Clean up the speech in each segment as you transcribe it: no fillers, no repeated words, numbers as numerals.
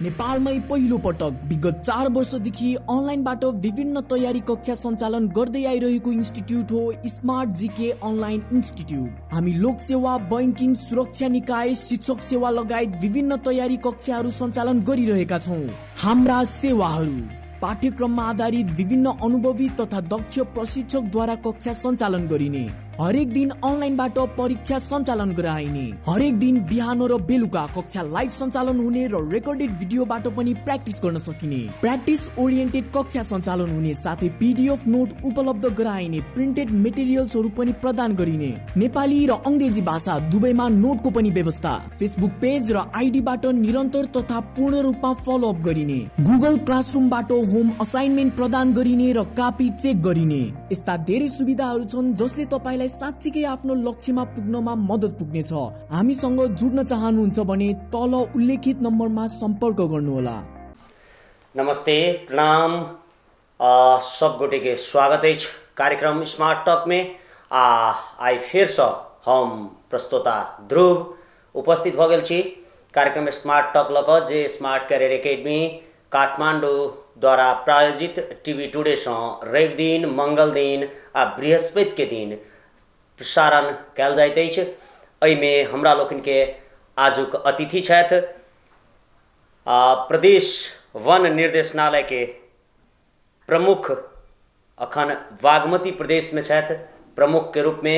नेपालमै पहिलो पटक विगत 4 वर्षदेखि अनलाइनबाट विभिन्न तयारी कक्षा सञ्चालन गर्दै आइरहेको इन्स्टिट्युट हो स्मार्ट जीके अनलाइन इन्स्टिट्युट। हामी लोकसेवा, बैंकिङ, सुरक्षा निकाय, शिक्षक सेवा लगायत विभिन्न तयारी कक्षाहरू सञ्चालन गरिरहेका छौँ। हाम्रा सेवाहरू पाठ्यक्रममा आधारित विभिन्न अनुभवी तथा दक्ष प्रशिक्षकद्वारा कक्षा सञ्चालन गरिने, हरेक दिन अनलाइनबाट परीक्षा सञ्चालन गराइने, हरेक दिन बिहान र बेलुका कक्षा लाइभ सञ्चालन हुने र रेकर्डेड भिडियोबाट पनि प्र्याक्टिस गर्न सकिने, प्र्याक्टिस ओरिएन्टेड कक्षा सञ्चालन हुने, साथै पिडिएफ नोट उपलब्ध गराइने, प्रिन्टेड मेटेरियल्सहरू पनि प्रदान गरिने, नेपाली र अङ्ग्रेजी भाषा दुवैमा नोटको पनि व्यवस्था, फेसबुक पेज र आइडीबाट निरन्तर तथा पूर्ण रूपमा फलोअप गरिने, गुगल क्लासरुमबाट होम असाइनमेन्ट प्रदान गरिने र कापी चेक गरिने। यस्ता धेरै सुविधाहरू छन् जसले तपाईलाई साँच्चीकै आफ्नो लक्ष्यमा पुग्नमा मद्दत पुग्नेछ। हामीसँग जुड्न चाहनुहुन्छ भने तल उल्लेखित नम्बरमा सम्पर्क गर्नुहोला। नमस्ते, प्रणाम, सब गोटे के स्वागत अछि कार्यक्रम स्मार्ट टॉक में। आ आइ फेरसँ हम प्रस्तोता ध्रुव उपस्थित भऽ गेल छी कार्यक्रम स्मार्ट टॉक लऽ कऽ, जे स्मार्ट कैरियर एकेडमी काठमाडौँ द्वारा प्रायोजित टीवी टुडेसँ रवि दिन, मंगल दिन आ बृहस्पति के दिन प्रसारण कयल जाइत अछि। एहिमे हमरा लोकनिके आजुक अतिथि छथि प्रदेश वन निर्देशनालयके प्रमुख, अखन बागमती प्रदेशमे छथि प्रमुखके रूपमे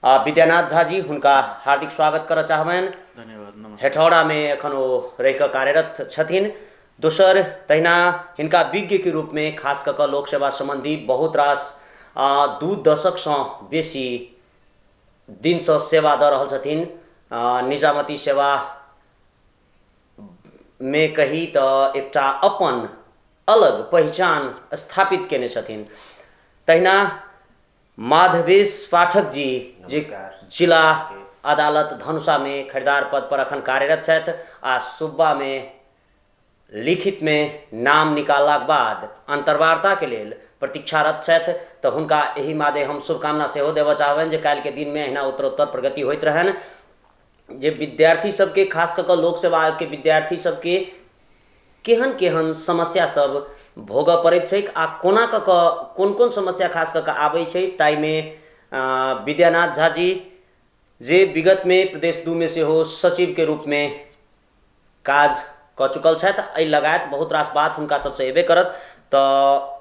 विद्यानाथ झा जी, हुनका हार्दिक स्वागत करऽ चाहबनि। धन्यवाद, नमस्कार। हेठौड़ामे एखन ओ रहिकऽ कार्यरत छथिन। दोसर तहिना हिनका विज्ञके रूपमे खास कऽ कऽ लोकसेवा सम्बन्धी बहुत रास 2 दशकसँ बेसी दिनसँ सेवा दऽ रहल छथिन। निजामती सेवामे कही तऽ एकटा अपन अलग पहिचान स्थापित कयने छथिन। तहिना माधवेश पाठक जी, जे जिला अदालत धनुषामे खरीदार पद पर अखन कार्यरत छथि आ सुब्बामे लिखितमे नाम निकाललाक बाद अन्तर्वार्ताके लेल प्रतीक्षारत छथि, तऽ हुनका एहि मादे हम शुभकामना सेहो देबऽ चाहबनि जे काल्हिके दिनमे एहिना उत्तरोत्तर प्रगति होइत रहनि। जे विद्यार्थी सबके, खास कऽ कऽ लोक सेवा आयोगके विद्यार्थी सबके केहन केहन समस्या सब भोगऽ पड़ैत छैक आ कोना कऽ कऽ कोन कोन समस्या खास कऽ कऽ आबै छै, ताहिमे विद्यानाथ झा जी, जे विगतमे प्रदेश 2 मे सेहो सचिवके रूपमे काज कऽ चुकल छथि, एहि लगायत बहुत रास बात हुनका सबसँ एबे करत। तऽ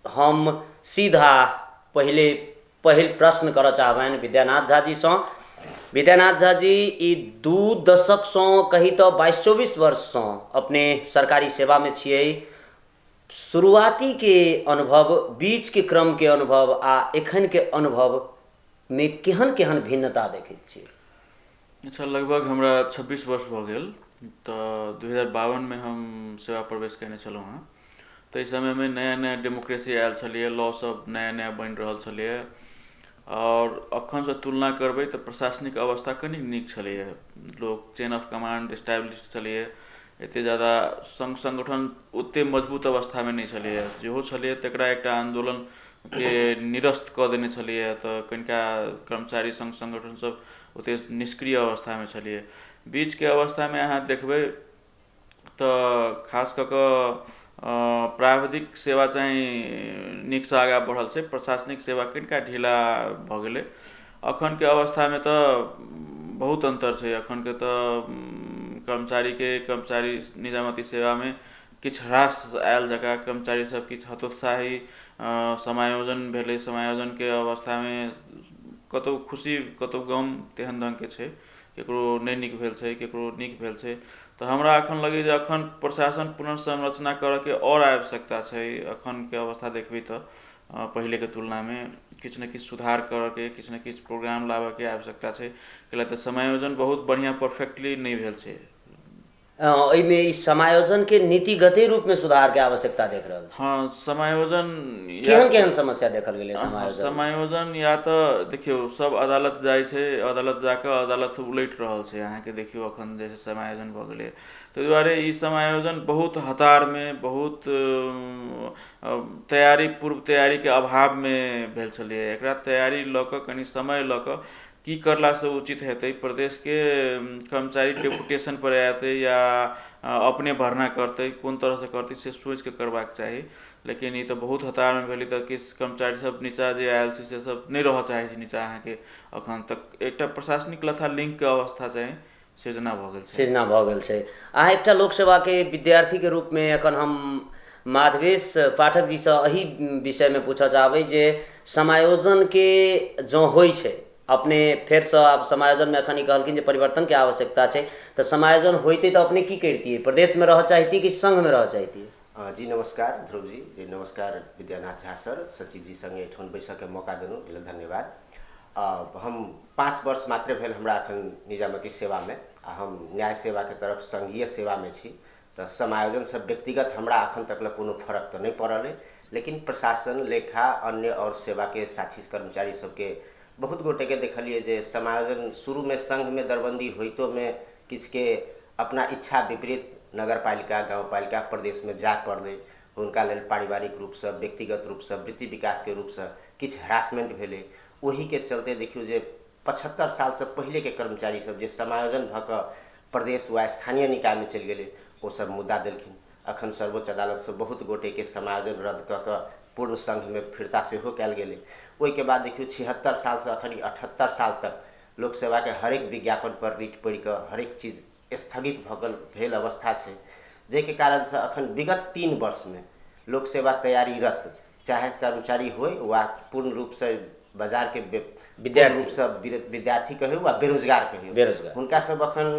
हम सीधा पहिले पहिल प्रश्न करऽ चाहबनि विद्यानाथ झा जीसँ। विद्यानाथ झा जी, ई 2 दशकसँ कही तऽ 22-24 वर्षसँ अपने सरकारी सेवामे छियै। शुरुआतीके अनुभव, बीचके क्रमके अनुभव आ एखनके अनुभवमे केहन केहन भिन्नता देखैत छियै? अच्छा, लगभग हमरा 26 वर्ष भऽ गेल। तऽ 2052 मे हम सेवा प्रवेश कयने छलहुँ हेँ। ताहि समयमे नया नया डेमोक्रेसी आयल छलैए, लॉ सब नया नया बनि रहल छलैए आओर अखनसँ तुलना करबै तऽ प्रशासनिक अवस्था कनि नीक छलैए। लोक चेन ऑफ कमांड एस्टैब्लिश छलैए, एतेक ज्यादा सङ्घ सङ्गठन ओतेक मजबूत अवस्थामे नहि छलैए, जेहो छलैए तकरा एकटा आन्दोलनके निरस्त कऽ देने छलैए। तऽ कनिका कर्मचारी सङ्घ सङ्गठन सब ओतेक निष्क्रिय अवस्थामे छलैए। बीचके अवस्थामे अहाँ देखबै तऽ खास कऽ कऽ प्राविधिक सेवा चाहिँ नीकसँ आगाँ बढ़ल छै, प्रशासनिक सेवा कनिका ढिला भऽ गेलै। अखनके अवस्थामे तऽ बहुत अन्तर छै। अखनके तऽ कर्मचारीके कर्मचारी निजामती सेवामे किछु ह्रास आयल जकाँ कर्मचारी सब किछु हतोत्साही समायोजन भेलै। समायोजनके अवस्थामे कतहु खुशी कतहु गम तेहन ढङ्गके छै, ककरो नहि नीक भेल छै, ककरो नीक भेल छै। तऽ हमरा एखन लगैए जे एखन प्रशासन पुनर्संरचना करयके आओर आवश्यकता छै। एखनके अवस्था देखबै तऽ पहिलेके तुलनामे किछु ने किछु सुधार करयके, किछु ने किछु प्रोग्राम लाबयके आवश्यकता छै। कैला तऽ समायोजन बहुत बढ़िआँ परफेक्टली नहि भेल छै। एहिमे ई समायोजनके नीतिगते रूपमे सुधारके आवश्यकता देख रहल छी। हँ, समायोजन केहन केहन समस्या देखल गेलै समायोजन? समायोजन या तऽ देखियौ सब अदालत जाइ छै, अदालत जाकऽ अदालत उलटि रहल छै। अहाँके देखियौ अखन जे समायोजन भऽ गेलै, ताहि दुआरे ई समायोजन बहुत हतारमे, बहुत तैयारी पूर्व तैयारीके अभावमे भेल छलैए। एकरा तैयारी लऽ कऽ कनि समय लऽ कऽ की करलासँ उचित हेतै, प्रदेशके कर्मचारी डेपुटेशन पर आयत या अपने भरना करतै, कोन तरहसँ करतै से सोचिके करबाक चाही। लेकिन ई तऽ बहुत हतारमे भेलै, तऽ किछु कर्मचारी सब नीचा जे आयल छै से सब नहि रहऽ चाहै छै नीचा। अहाँके अखन तक एकटा प्रशासनिक लथा लिंकके अवस्था चाहिँ सृजना भऽ गेल छै। सृजना भऽ गेल छै। अहाँ एकटा लोकसेवाके विद्यार्थीके रूपमे एखन हम माधवेश पाठक जीसँ एहि विषयमे पूछऽ चाहबै जे समायोजनके जँ होइ छै, अपने फेरसँ आब समायोजनमे एखन ई कहलखिन जे परिवर्तनके आवश्यकता छै, तऽ समायोजन होइतै तऽ अपने की करितियै? प्रदेशमे रहऽ चाहितियै कि संघमे रहऽ चाहितियै? जी नमस्कार ध्रुव जी, जी नमस्कार विद्यानाथ झा सर, सचिव जी संगे एहिठाम बैसऽके मौका देलहुँ, एहि लेल धन्यवाद। हम 5 वर्ष मात्रे भेल हमरा अखन निजामती सेवामे, आ हम न्याय सेवाके तरफ संघीय सेवामे छी, तऽ समायोजनसँ व्यक्तिगत हमरा अखन तक लए कोनो फरक तऽ नहि पड़ल अइ, लेकिन प्रशासन, लेखा, अन्य आओर सेवाके साथी कर्मचारी सबके बहुत गोटेके देखलियै जे समायोजन शुरूमे संघमे दरबन्दी होइतोमे किछुके अपना इच्छा विपरीत नगरपालिका, गाउँपालिका, प्रदेशमे जाय पड़लै। हुनका लेल पारिवारिक रूपसँ, व्यक्तिगत रूपसँ, वृत्ति विकासके रूपसँ किछु हरासमेंट भेलै। ओहिके चलते देखियौ जे 75 सालसँ पहिलेके कर्मचारी सब जे समायोजन भऽ कऽ प्रदेश वा स्थानीय निकायमे चलि गेलै, ओ सब मुद्दा देलखिन। अखन सर्वोच्च अदालतसँ बहुत गोटेके समायोजन रद्द कऽ कऽ पूर्ण संघमे फिर्ता सेहो कयल गेलै। ओहिके बाद देखियौ 76 सालसँ अखन 78 साल तक लोक सेवाके हरेक विज्ञापन पर रिट पड़ि कऽ हरेक चीज स्थगित भऽ गेल भेल अवस्था छै, जाहिके कारणसँ अखन विगत 3 वर्षमे लोक सेवा तैयारीरत चाहे कर्मचारी होइ वा पूर्ण रूपसँ बाजारके पूर्ण रूपसँ विद्यार्थी कहियौ वा बेरोजगार कहियौ, हुनका सब अखन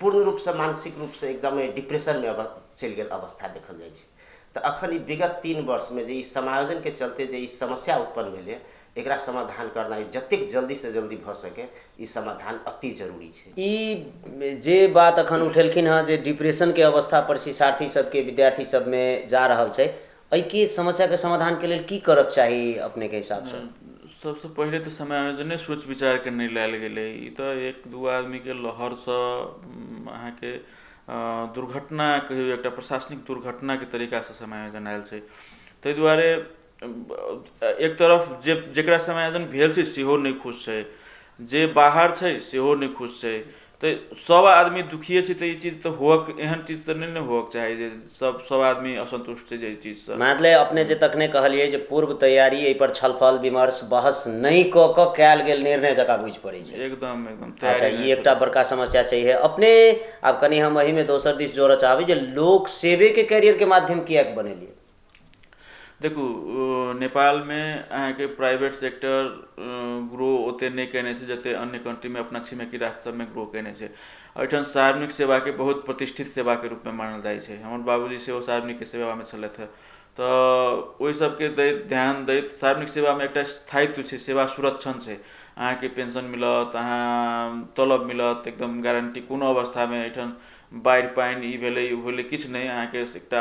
पूर्ण रूपसँ मानसिक रूपसँ एकदमै डिप्रेशनमे चलि गेल अवस्था देखल जाइ छै। तऽ अखन ई विगत 3 वर्षमे जे ई समायोजनके चलते जे ई समस्या उत्पन्न भेलै, एकरा समाधान करनाइ जतेक जल्दीसँ जल्दी भऽ सके ई समाधान अति जरूरी छै। ई जे बात अखन उठेलखिन हँ जे डिप्रेशनके अवस्था पर शिक्षार्थी सबके, विद्यार्थी सबमे जा रहल छै, एहिके समस्याके समाधानके लेल की करक चाही अपनेके हिसाबसँ? सबसँ पहिले तऽ समायोजने सोच विचारके नहि लायल गेलै। ई तऽ 1-2 आदमीके लहरसँ अहाँके दुर्घटना कहियौ, एकटा प्रशासनिक दुर्घटनाके तरीकासँ समायोजन आयल छै। ताहि दुआरे एक तरफ जे जकरा समायोजन भेल छै सेहो नहि खुश छै, जे बाहर छै सेहो नहि खुश छै, तऽ सब आदमी दुखिए छै। तऽ ई चीज तऽ होअक, एहन चीज तऽ नहि ने होअक चाही जे सब आदमी असन्तुष्ट छै जे चीजसँ। मतलब अपने जे तखने कहलियै जे पूर्व तैयारी एहि पर छलफल विमर्श बहस नहि कऽ कऽ कयल गेल निर्णय जकाँ बुझि पड़ै छै। एकदम एकदम। अच्छा, ई एकटा बड़का समस्या छै। अपने आब कनि हम एहिमे दोसर दिस जोड़ऽ चाहबै जे लोक सेवेके कैरियरके माध्यम किएक बनेलियै? देखू, नेपालमे अहाँके प्राइवेट सेक्टर ग्रो ओते नहि केने छै जते अन्य कंट्रीमे अपना छिमेकी राष्ट्र सबमे ग्रो केने छै। एहिठाम सार्वजनिक सेवाके बहुत प्रतिष्ठित सेवाके रूपमे मानल जाइ छै। हमर बाबूजी सेहो सार्वजनिक सेवामे छलथि, तऽ ओहि सबके दैत ध्यान दैत सार्वजनिक सेवामे एकटा स्थायित्व छै, सेवा सुरक्षण छै, अहाँके पेंशन मिलत, अहाँ तलब मिलत, एकदम गारंटी। कोनो अवस्थामे एहिठाम बाढ़ि पानि ई भेलै ओ भेलै किछु नहि, अहाँके एकटा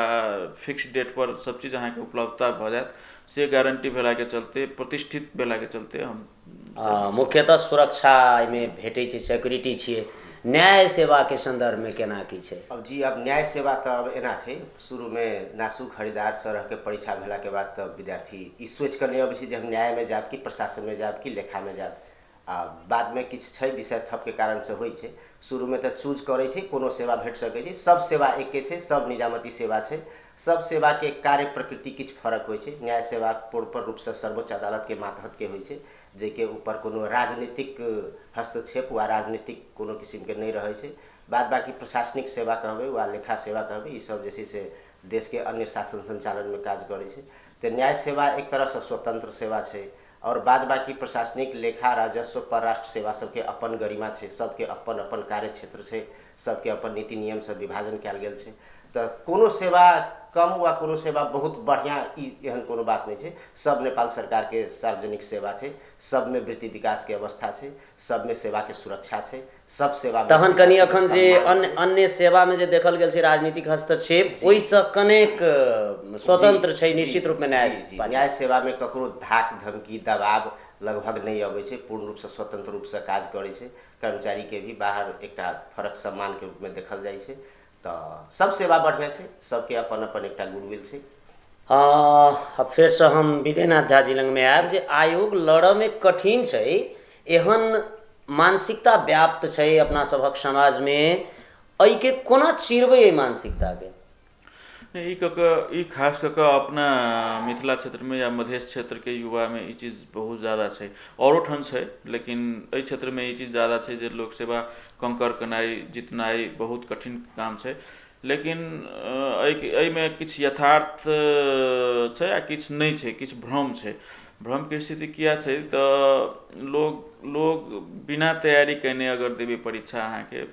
फिक्स डेट पर सब चीज अहाँके उपलब्धता भऽ जायत, से गारंटी भेलाके चलते, प्रतिष्ठित भेलाके चलते हम मुख्यतः सुरक्षा एहिमे भेटै छै, सिक्योरिटी छियै। न्याय सेवाके सन्दर्भमे केना की छै? अब जी, अब न्याय सेवा तऽ अब एना छै, शुरूमे नासु खरीदार सरहके परीक्षा भेलाके बाद तऽ विद्यार्थी ई सोचि कऽ नहि अबै छै जे हम न्यायमे जायब कि प्रशासनमे जायब कि लेखामे जायब। आ बादमे किछु छै विषय थपके कारणसँ होइ छै। शुरूमे तऽ चूज करै छै, कोनो सेवा भेट सकै छै, सब सेवा एके छै, सब निजामती सेवा छै, सब सेवाके कार्य प्रकृति किछु फरक होइ छै। न्याय सेवा पूर्ण रूपसँ सर्वोच्च अदालतके मातहतके होइ छै, जाहिके ऊपर कोनो राजनीतिक हस्तक्षेप वा राजनीतिक कोनो किसिमके नहि रहै छै। बाद बाकी प्रशासनिक सेवा कहबै वा लेखा सेवा कहबै, ई सब जे छै से देशके अन्य शासन सञ्चालनमे काज करै छै। तऽ न्याय सेवा एक तरहसँ स्वतन्त्र सेवा छै, और बाद बाकी प्रशासनिक, लेखा, राजस्व, परराष्ट्र सेवा सबके अपन गरिमा छै, सबके अपन अपन कार्य क्षेत्र छै, सबके अपन नीति नियमसँ विभाजन कयल गेल छै। तऽ कोनो सेवा कम वा कोनो सेवा बहुत बढ़िआँ ई एहन कोनो बात नहि छै। सब नेपाल सरकारके सार्वजनिक सेवा छै, सबमे वृत्ति विकासके अवस्था छै, सबमे सेवाके सुरक्षा छै, सब सेवा। तहन कनि अखन जे अन्य अन्य सेवामे जे देखल गेल छै राजनीतिक हस्तक्षेप, ओहिसँ कनेक स्वतंत्र छै निश्चित रूपमे न्याय। न्याय सेवामे ककरो धाक धमकी दबाव लगभग नहि अबै छै, पूर्ण रूपसँ स्वतंत्र रूपसँ काज करै छै। कर्मचारीके भी बाहर एकटा फरक सम्मानके रूपमे देखल जाइ छै। तऽ सब सेवा बढ़िआँ छै, सबके अपन अपन एकटा गुडविल छै। फेरसँ हम विद्यानाथ झा जी लगमे आयब जे आयोग लड़ऽमे कठिन छै, एहन मानसिकता व्याप्त छै अपना सभक समाजमे, एहिके कोना चिरबै एहि मानसिकताके? नहि, ई कऽ कऽ ई खास कऽ कऽ अपना मिथिला क्षेत्रमे या मधेश क्षेत्रके युवामे ई चीज बहुत ज्यादा छै। आओरो ठाम छै, लेकिन एहि क्षेत्रमे ई चीज ज्यादा छै जे लोक सेवा कंकर केनाइ, जितनाइ बहुत कठिन काम छै। लेकिन एहिमे किछु यथार्थ छै आ किछु नहि छै, किछु भ्रम छै। भ्रमके स्थिति किया छै तऽ लोग बिना तैयारी केने अगर देबै परीक्षा, अहाँके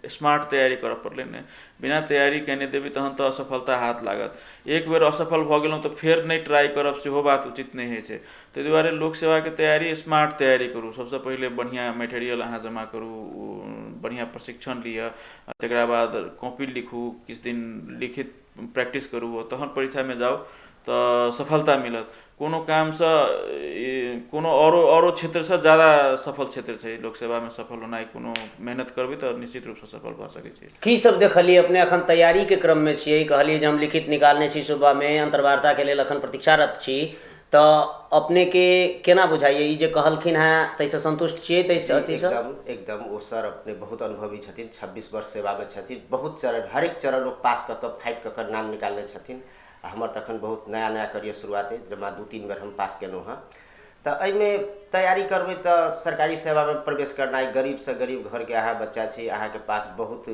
स्मार्ट तैयारी करऽ पड़लै ने, बिना तैयारी केने देबै तहन तऽ असफलता हाथ लागत। एक बेर असफल भऽ गेलहुँ तऽ फेर नहि ट्राइ करब सेहो बात उचित नहि होइ छै। ताहि दुआरे लोक सेवाके तैयारी स्मार्ट तैयारी करू। सबसँ पहिले बढ़िआँ मेटेरियल अहाँ जमा करू, बढ़िआँ प्रशिक्षण लिअ, तकरा बाद कॉपी लिखू, किछु दिन लिखित प्रैक्टिस करू, तहन परीक्षामे जाउ तऽ सफलता मिलत। कोनो कामसँ कोनो औरो औरो क्षेत्रसँ ज्यादा सफल क्षेत्र छै लोक सेवामे सफल होनाइ। कोनो मेहनत करबै तऽ निश्चित रूपसँ सफल भऽ सकै छै। की सब देखलियै अपने अखन तैयारीके क्रममे छियै? कहलियै जे हम लिखित निकालने छी सुबहमे, अन्तर्वार्ताके लेल अखन प्रतीक्षारत छी, तऽ अपनेके केना बुझाइए ई जे कहलखिन हेँ ताहिसँ सन्तुष्ट छियै? ताहिसँ अथीसँ एकदम एकदम। ओ सर अपने बहुत अनुभवी छथिन, 26 वर्ष सेवामे छथिन, बहुत चरण, हरेक चरण ओ पास कऽ कऽ फाइट कऽ कऽ नाम निकालने छथिन। आ हमर तखन बहुत नया नया करियर शुरुआत अइ, जमा 2-3 बेर हम पास केलहुँ हँ। तऽ एहिमे तैयारी करबै तऽ सरकारी सेवामे प्रवेश करनाइ, गरीबसँ गरीब घरके अहाँ बच्चा छी, अहाँके पास बहुत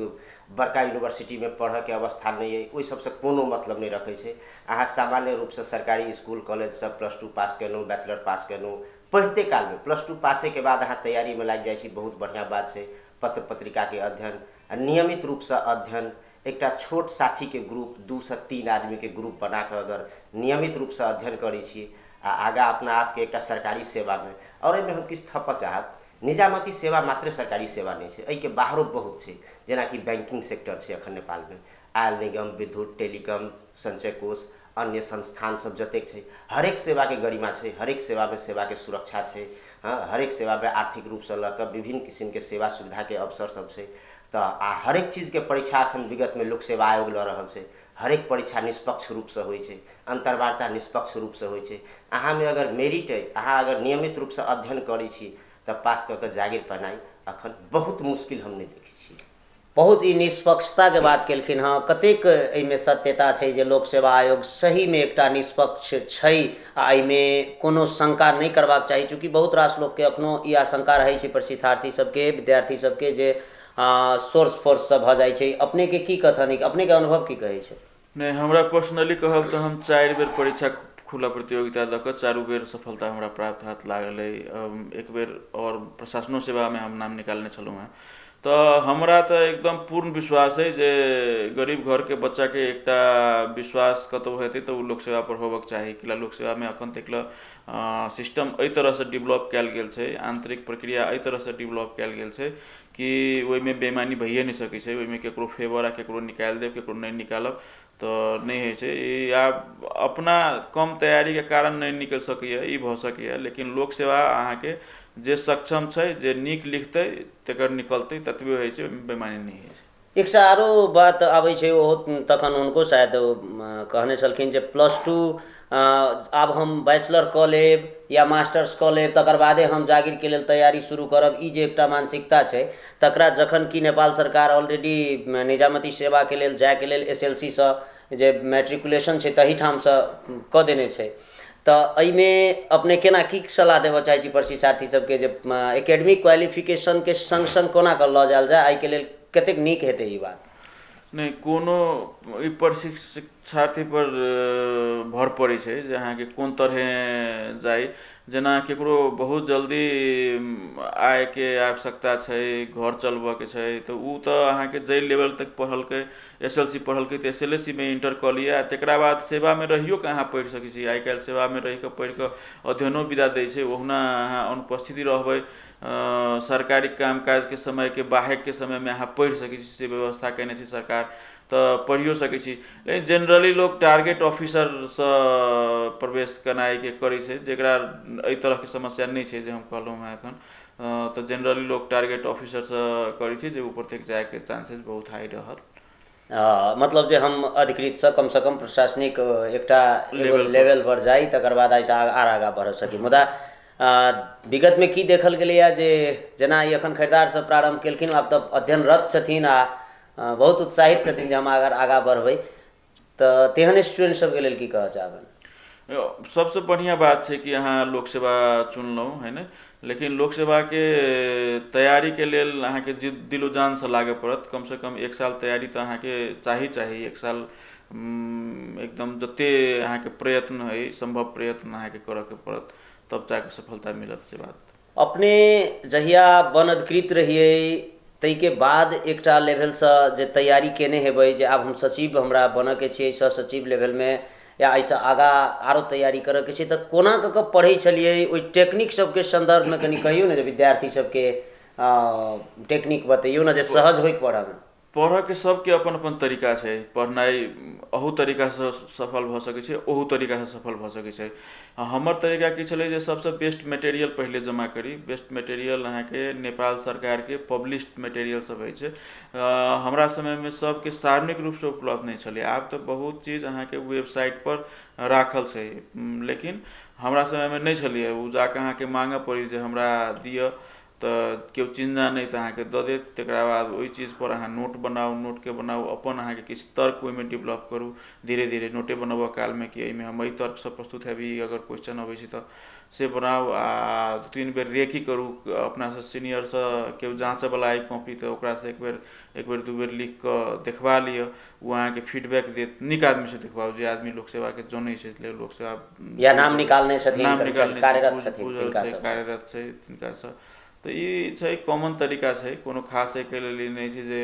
बड़का यूनिवर्सिटीमे पढ़ऽके अवस्था नहि अइ, ओहि सबसँ कोनो मतलब नहि रखै छै। अहाँ सामान्य रूपसँ सरकारी स्कूल कॉलेजसँ +2 पास केलहुँ, बैचलर पास केलहुँ, पढ़िते कालमे +2 पासेके बाद अहाँ तैयारीमे लागि जाइ छी, बहुत बढ़िआँ बात छै। पत्र पत्रिकाके अध्ययन आ नियमित रूपसँ अध्ययन, एकटा छोट साथीके ग्रुप, 2 से 3 आदमीके ग्रुप बनाकऽ अगर नियमित रूपसँ अध्ययन करै छी आ आगाँ अपना आपके एकटा सरकारी सेवामे। आओर एहिमे हम किछु थपऽ चाहब, निजामती सेवा मात्रे सरकारी सेवा नहि छै, एहिके बाहरो बहुत छै, जेनाकि बैंकिंग सेक्टर छै अखन नेपालमे, आयल निगम, विद्युत, टेलीकॉम, संचय कोष, अन्य संस्थान सब जतेक छै, हरेक सेवाके गरिमा छै, हरेक सेवामे सेवाके सुरक्षा छै। हँ, हरेक सेवामे आर्थिक रूपसँ लऽ कऽ विभिन्न किसिमके सेवा सुविधाके अवसर सब छै। तऽ आ हरेक चीजके परीक्षा अखन विगतमे लोक सेवा आयोग लऽ रहल छै, हरेक परीक्षा निष्पक्ष रूपसँ होइ छै, अन्तर्वार्ता निष्पक्ष रूपसँ होइ छै। अहाँमे अगर मेरिट अइ, अहाँ अगर नियमित रूपसँ अध्ययन करै छी तऽ पास कऽ कऽ जागीर पेनाइ अखन बहुत मुश्किल हम नहि देखै छी। बहुत ई निष्पक्षताके बात केलखिन हँ, कतेक एहिमे सत्यता छै जे लोक सेवा आयोग सहीमे एकटा निष्पक्ष छै आ एहिमे कोनो शंका नहि करबाक चाही? चूँकि बहुत रास लोकके एखनो ई आशंका रहै छै, प्रशिक्षार्थी सबके, विद्यार्थी सबके, जे सोर्स फोर्ससँ भऽ जाइ छै। अपनेके की कथन, अपनेके अनुभव की कहै छै? नहि, हमरा पर्सनली कहब तऽ हम 4 बेर परीक्षा खुला प्रतियोगिता दऽ कऽ 4 बेर सफलता हमरा प्राप्त हाथ लागल अइ। एक बेर आओर प्रशासनो सेवामे हम नाम निकालने छलहुँ हेँ। तऽ हमरा तऽ एकदम पूर्ण विश्वास अइ जे गरीब घरके बच्चाके एकटा विश्वास कतहु हेतै तऽ ओ लोक सेवा पर होबक चाही। किला लोक सेवामे अखन तक सिस्टम एहि तरहसँ डेवलप कयल गेल छै, आन्तरिक प्रक्रिया एहि तरहसँ डेवलप कयल गेल छै कि ओहिमे बेईमानी भइए नहि सकै छै। ओहिमे केकरो फेवर आ केकरो निकालि देब, केकरो नहि निकालब तऽ नहि होइ छै। ई आब अपना कम तैयारीके कारण नहि निकलि सकैए, ई भऽ सकैए, लेकिन लोक सेवा अहाँके जे सक्षम छै, जे नीक लिखतै तकर निकलतै, ततबे होइ छै, ओहिमे बेईमानी नहि होइ छै। एकटा आरो बात आबै छै, ओहो तखन हुनको शायद कहने छलखिन जे +2 आब हम बैचलर कऽ लेब या मास्टर्स कऽ लेब तकर बादे हम जागीरके लेल तैयारी शुरू करब। ई जे एकटा मानसिकता छै तकरा जखन कि नेपाल सरकार ऑलरेडी निजामती सेवाके लेल जायके लेल SLC सँ जे मैट्रिकुलेशन छै तहीठामसँ कऽ देने छै, तऽ एहिमे अपने केना की सलाह देबऽ चाहै छी प्रशिक्षार्थी सबके जे एकेडमिक क्वालिफिकेशनके सङ्ग सङ्ग कोना कऽ लऽ जायल जाय, एहिके लेल कतेक नीक हेतै ई बात? नहि, कोनो ई प्रशिक्षार्थी पर भर पड़ै छै जे अहाँके कोन तरहे जाइ। जेना केकरो बहुत जल्दी आयके आवश्यकता छै, घर चलबऽके छै, तऽ ओ तऽ अहाँके जाहि लेवल तक पढ़लकै, SLC पढ़लकै तऽ SLC मे इंटर कऽ लिअ आ तकरा बाद सेवामे रहियो कऽ अहाँ पढ़ि सकै छी। आइ काल्हि सेवामे रहि कऽ पढ़ि कऽ अध्ययनो विदा दै छै। ओहुना अहाँ अनुपस्थिति रहबै, सरकारी काम काजके समयके बाहेकके समयमे अहाँ पढ़ि सकै छी, से व्यवस्था केने छै सरकार, तऽ पढ़ियो सकै छी। लेकिन जेनरली लोक टारगेट ऑफिसरसँ प्रवेश केनाइके करै छै, जकरा एहि तरहके समस्या नहि छै जे हम कहलहुँ हेँ एखन। तऽ जेनरली लोक टारगेट ऑफिसरसँ करै छै जे ऊपर तक जायके चांसेस बहुत हाई रहल। मतलब जे हम अधिकृतसँ कमसँ कम प्रशासनिक एकटा लेवल पर जाइ, तकर बाद एहिसँ आर आगाँ बढ़ सकी। मुदा विगतमे की देखल गेलैए जे जेना ई एखन खरीदार सब प्रारम्भ केलखिन, आब तऽ अध्ययनरत छथिन आ बहुत उत्साहित छथिन जे हम अगर आगाँ बढ़बै, तऽ तेहन स्टूडेंट सबके लेल की कहऽ चाहबै? सबसँ बढ़िआँ बात छै कि अहाँ लोक सेवा चुनलहुँ है ने, लेकिन लोक सेवाके तैयारीके लेल अहाँके दिलो जानसँ लागऽ पड़त। कमसँ कम 1 साल तैयारी तऽ अहाँके चाही चाही, 1 साल एकदम जते अहाँके प्रयत्न हइ सम्भव प्रयत्न अहाँके करऽके पड़त, तब जाके सफलता मिलत। से बात अपने जहिया वन अधिकृत रहियै ताहिके बाद एकटा लेवलसँ जे तैयारी केने हेबै जे आब हम सचिव हमरा बनऽके छै, सह सचिव लेवलमे या एहिसँ आगाँ आरो तैयारी करऽके छै, तऽ कोना कऽ कऽ पढ़ै छलियै? ओहि टेक्निक सबके सन्दर्भमे कनि कहियौ ने, जे विद्यार्थी सबके टेक्निक बतैयौ ने जे सहज होइक पढ़ऽमे। पढ़ऽके सबके अपन अपन तरीका छै। पढ़नाइ अहू तरीकासँ सफल भऽ सकै छै, ओहू तरीकासँ सफल भऽ सकै छै। हमर तरीका की छलै जे सबसँ बेस्ट मटेरियल पहिले जमा करी। बेस्ट मटेरियल अहाँके नेपाल सरकारके पब्लिश्ड मटेरियल सब होइ छै। हमरा समयमे सबके सार्वजनिक रूपसँ उपलब्ध नहि छलै, आब तऽ बहुत चीज अहाँके वेबसाइटपर राखल छै, लेकिन हमरा समयमे नहि छलैए। ओ जाकऽ अहाँके माँगऽ पड़ी जे हमरा दिअ, तऽ केओ चिन्ह नहि तऽ अहाँके दऽ देत। तकरा बाद ओहि चीजपर अहाँ नोट बनाउ, नोटके बनाउ अपन, अहाँके किछु तर्क ओहिमे डेवलप करू धीरे धीरे नोटे बनबऽ कालमे कि एहिमे हम एहि तर्कसँ प्रस्तुत हेबी, अगर क्वेश्चन अबै छै तऽ से बनाउ। आ 2-3 बेर रेकी करू अपनासँ सीनियरसँ, केओ जाँचऽवला अइ कॉपी तऽ ओकरासँ एक बेर 2 बेर लिख कऽ देखबा लिअ, ओ अहाँके फीडबैक देत। नीक आदमीसँ देखबाउ, जे आदमी लोक सेवाके जनै छै, लोक सेवा या नाम निकालने छथिन, नाम निकालने कार्यरत छथिन, कार्यरत छै तिनकासँ। तऽ ई छै कॉमन तरीका छै, कोनो खास एहिके लेल ई नहि छै जे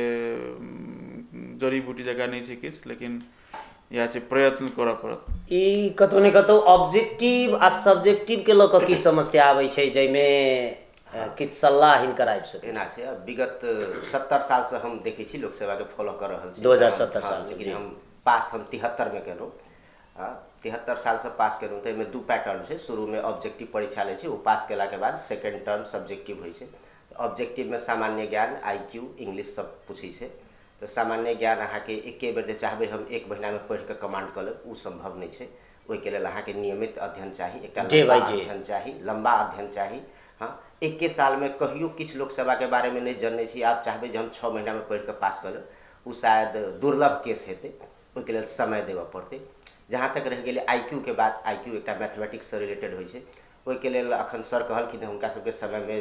जड़ी बूटी जकाँ नहि छै किछु, लेकिन इएह छै प्रयत्न करऽ पड़त। ई कतौ ने कतौ ऑब्जेक्टिव आ सब्जेक्टिव के लऽ कऽ की समस्या आबै छै, जाहिमे किछु सलाह हिनकर आबि सकै? एना छै, विगत 70 सालसँ हम देखै छी लोक सेवाके फॉलो कऽ रहल छी, 2070 साल। लेकिन हम पास हम 73मे केलहुँ, 73 सालसँ पास केलहुँ। तऽ एहिमे 2 पैटर्न छै। शुरूमे ऑब्जेक्टिव परीक्षा लै छै, ओ पास केलाके बाद सेकेंड टर्म सब्जेक्टिव होइ छै। ऑब्जेक्टिवमे सामान्य ज्ञान, IQ, English सब पूछै छै। तऽ सामान्य ज्ञान अहाँके एके बेर जे चाहबै हम 1 महीनामे पढ़ि कऽ कमांड कऽ लेब, ओ सम्भव नहि छै। ओहिके लेल अहाँके नियमित अध्ययन चाही, एकटा लम्बा अध्ययन चाही, लम्बा अध्ययन चाही। हँ, एके सालमे कहियो किछु लोक सेवाके बारेमे नहि जनने छी, आब चाहबै जे हम 6 महीनामे पढ़ि कऽ पास कऽ लेब, ओ शायद दुर्लभ केस हेतै। ओहिके लेल समय देबऽ पड़तै। जहाँ तक रहि गेलै IQ के बात, IQ एकटा मैथमेटिक्ससँ रिलेटेड होइ छै। ओहिके लेल अखन सर कहलखिन हुनका सबके समयमे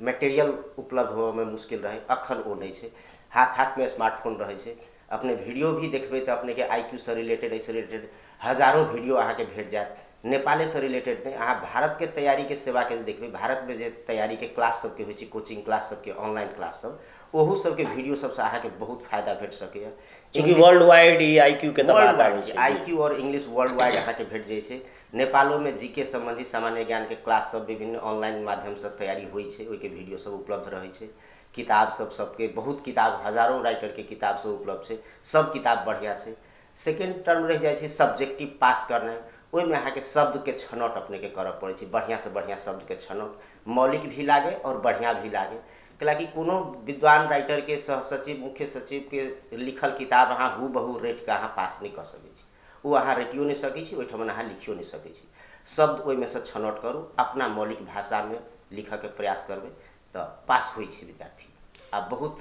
मटेरियल उपलब्ध होबऽमे मुश्किल रहै, अखन ओ नहि छै। हाथ हाथमे स्मार्टफोन रहै छै। अपने वीडियो भी देखबै तऽ अपनेके IQ रिलेटेड, एहिसँ रिलेटेड हजारो वीडियो अहाँके भेट जायत। नेपालेसँ रिलेटेड नहि, अहाँ भारतके तैयारीके सेवाके जे देखबै, भारतमे जे तैयारीके क्लास सबके होइ छै, कोचिंग क्लास सबके, ऑनलाइन क्लास सब, ओहू सबके वीडियो सबसँ अहाँके बहुत फायदा भेट सकैए। चूँकि वर्ल्ड वाइड ई IQ के वर्ल्ड वाइड छै, IQ और इंग्लिश वर्ल्ड वाइड अहाँके भेट जाइ छै। नेपालोमे GK सम्बन्धी सामान्य ज्ञानके क्लास सब विभिन्न ऑनलाइन माध्यमसँ तैयारी होइ छै, ओहिके वीडियो सब उपलब्ध रहै छै। किताब सब सबके बहुत किताब, हजारों राइटरके किताब सब उपलब्ध छै, सब किताब बढ़िआँ छै। सेकेंड टर्म रहि जाइ छै सब्जेक्टिव पास करनाइ। ओहिमे अहाँके शब्दके छनौट अपनेके करऽ पड़ै छै, बढ़िआँसँ बढ़िआँ शब्दके छनौट, मौलिक भी लागे आओर बढ़िआँ भी लागे। कैलाकि कोनो विद्वान राइटरके सहसचिव, मुख्य सचिवके लिखल किताब अहाँ हूबहू रटिके अहाँ पास नहि कऽ सकै छी। ओ अहाँ रटियो नहि सकै छी, ओहिठाम अहाँ लिखियो नहि सकै छी। शब्द ओहिमेसँ छनौट करू, अपना मौलिक भाषामे लिखऽके प्रयास करबै तऽ पास होइ छै विद्यार्थी। आ बहुत